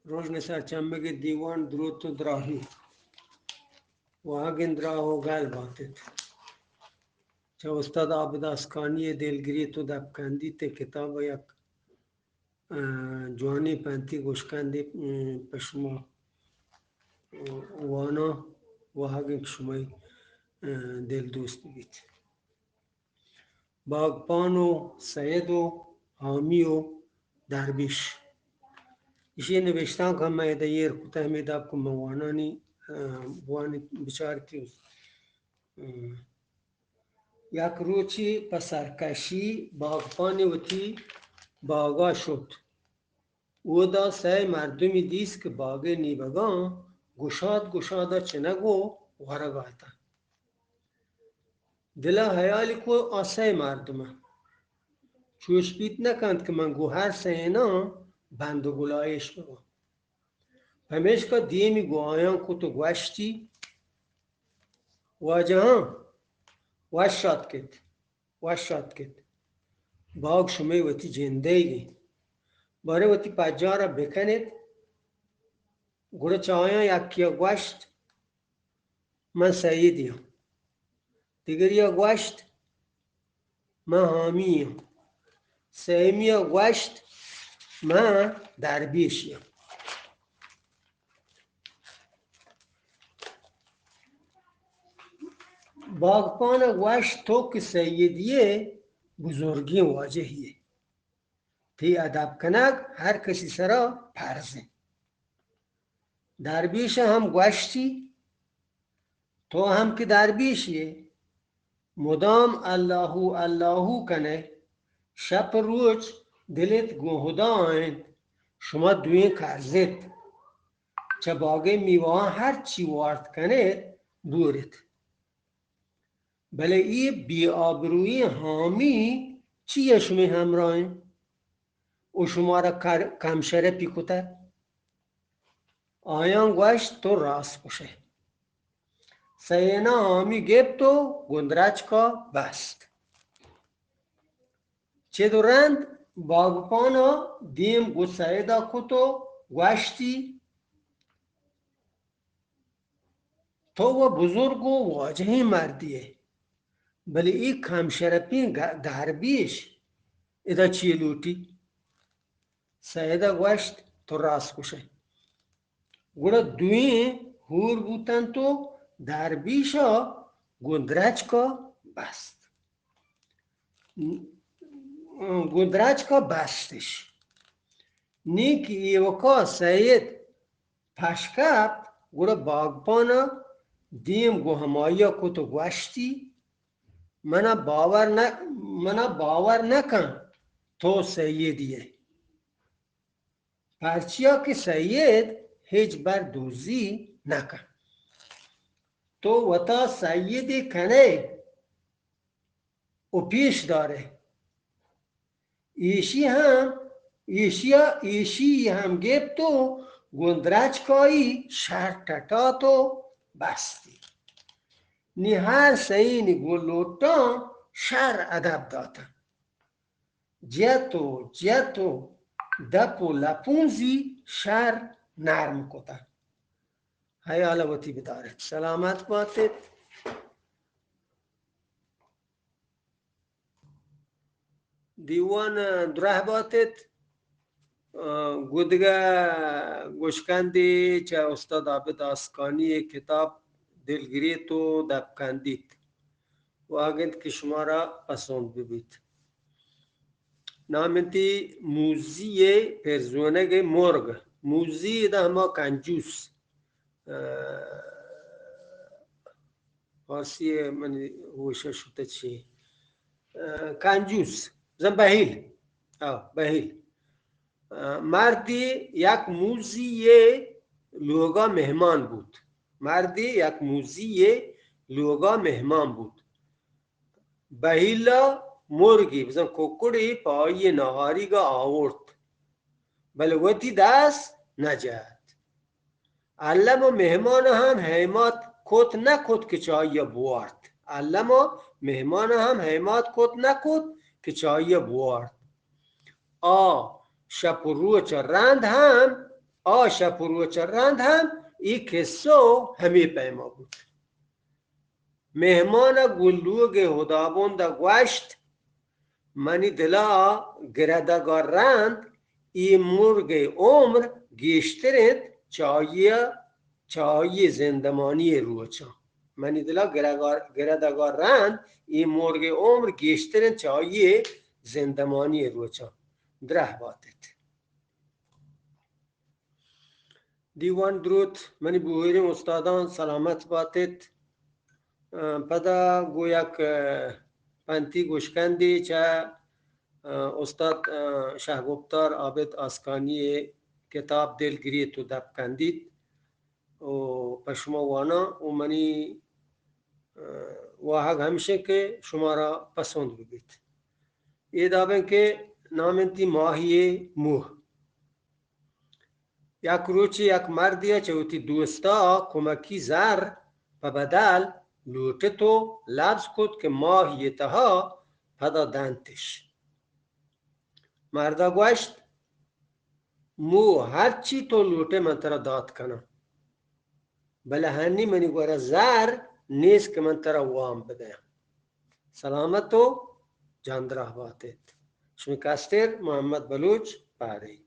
روژن سرچمگ ءِ دیوان دروت و دراہی، واہگیں دراہ و گل باتت۔ چہ استاد عابد آسکانی ءِ دلگریت و دپ کندیت ءِ کتاب ءَ یک، ءَ، جوانیں پنتی گوشکندے، ءَ، پہ شما، ءَ، واناں، واہگیں کہ شمئے، ءَ، دل دوست بیت۔ باگپان و سید و حامی و درویش۔ ایشی نوشتانک ہم من ادا ایر کتہ، ہمے داب کہ من وانانی، ءَ، بوانی بچارتی۔ ءَ، یک روچے پہ سرکشی باگپانے وتی باگا شت۔ اودا سئے مردمی دیست کہ باگئے نیبگاں گشاد گشادا چنگ و ورگا اتاں۔ دلا ہیالی کو آ سئے مردماں چوش بیت نکنت کہ من گوں ہر سئیناں بند و گلائیش بباں۔ پمیشکا دیمی گوں آیاں کت و گوشتی، واجہاں، وش آتکت، وش آتکت۔ باگ شمئے وتی جندئیگ انت۔ باریں وتی پجارا بکنیت۔ گڑا چہ آیاں یکیا گوشت، من سیدے آں۔ دگریا گوشت، من حامی آں۔ سیمیا گوشت، من درویشے آں۔ باگپانا گوشت، تو کہ سیدے ئے، بزرگیں واجہے ئے۔ تئی ادب کنگ ہر کسی سرا فرض انت۔ درویش ہم گوشتی، تو ہم کہ درویشے ئے، مدام اللہو اللہو کنئے، شپ روچ دلت گوں ہدا انت، شما دوئیں کرزت، چہ باگئے میواہاں ہرچی وارت کنیت، بورت۔ بلے اے بے آبروئیں حامی چیا شمئے ہمراہ انت و شمارا کر-، کم شرپی کتہ؟ آیاں گوشت، تو راست گوشئے۔ سئیناں حامی گپت و گوں درچکا بست۔ چد و رند باگپانا دیم گوں سیدا کت و گوشتی، تو و بزرگ و واجہیں مردے ئے، بلے اے کم شرپیں گ-، درویش ادا چی لوٹی؟ سیدا گوشت، تو راست گوشئے۔ گڑا دوئیں ہور بوتنت و درویشا گوں درچکا بست۔ گوں درچکا بستش۔ نی کہ ایوکا سید پش کپت، گڑا باگپانا دیم گوں ہمائیا کت و گوشتی، منا باور نہ، منا باور نہ کن تو سیدے ئے۔ پرچیا کہ سید ہچبر دزی نہ کنت۔ تو وتا سیدے کنئے و پیش دارئے۔ ایشی ہم، ایشیا، ایشی ہم گپت و گوں درچکائی شر ٹٹات و بستی۔ نی ہر سئینی گوں لوٹاں شر ادب داتن۔ جت و جت و دپ و لپونزی شر نرم کتن۔ ہیال وتی بدارت۔ سلامت باتت۔ دیوان درہ باتت۔ آ، گدگہ گوشکندے چہ استاد عابد آسکانی کتاب دلگریت و دپ کندیت۔ واہگ انت کہ شمارا پسند ببیت۔ نام انتی موزی پرزونگ مرگ۔ موزی ادا ہما کنجوس۔ آ، فارسی منی ہوشا شتہ چی؟ آ، کنجوس، زن بہیل۔ آ، بہیل۔ آ، مردی یک موزی لوگا مہمان بوت۔ مردی یک موزی لوگا مہمان بوت۔ بہیلا مرگی، بزن ککڑی پہ آئی نہاریگا آورت، بلے وتی دست نجت۔ الم و مہمان ہم ہیمات کت نہ کت کہ چہ آئی بوارت۔ الم و مہمان ہم ہیمات کت نہ کت کہ چہ آئی بوارت۔ آ شپ و روچ رند ہم آ شپ و روچ ءَ رند ہم اے کسہ ہمے پیما بوت۔ مہمان ءَ گوں لوگ ءِ ہدابند ءَ گوشت، منی دل ءَ گردگ ءَ رند اے مرگ ءِ عمر گیشتر انت چہ آئی ءَ، چہ آئی ءِ زندمانی ءِ روچاں۔ منی دل ءَ گرگ ءَ، گردگ ءَ رند اے مرگ ءِ عمر گیشتر انت چہ آئی ءِ زندمانی ءِ روچاں۔ دراہ بات ات۔ دیوان دروت، منی بوہیریں استاداں سلامت بات ات۔ ء، پدا گوں یک، ء، پنتی گوشکندے چہ، ء، استاد، ء، شاہ گپتار عابد آسکانی ءِ کتاب دلگریت و دپ کندیت و پہ شما واناں و منی، ء، واہگ ہمشیں کہ شمارا پسند ببیت۔ اے دابیں کہ نام انتی ماہی موہ۔ یک روچے یک مردے ءَ چہ وتی دوست ءَ کمکی زر پہ بدل لوٹت و لبز کت کہ ماہی ءِ تہا پدا دنتش۔ مرد ءَ گوشت، مو ہرچی تو لوٹے من ترا دات کناں، بلے ہنی منی گورا زر نیست کہ من ترا وام بدیاں۔ سلامت و جاندراہ بات ات۔ شمے کستر محمد بلوچ پارئی۔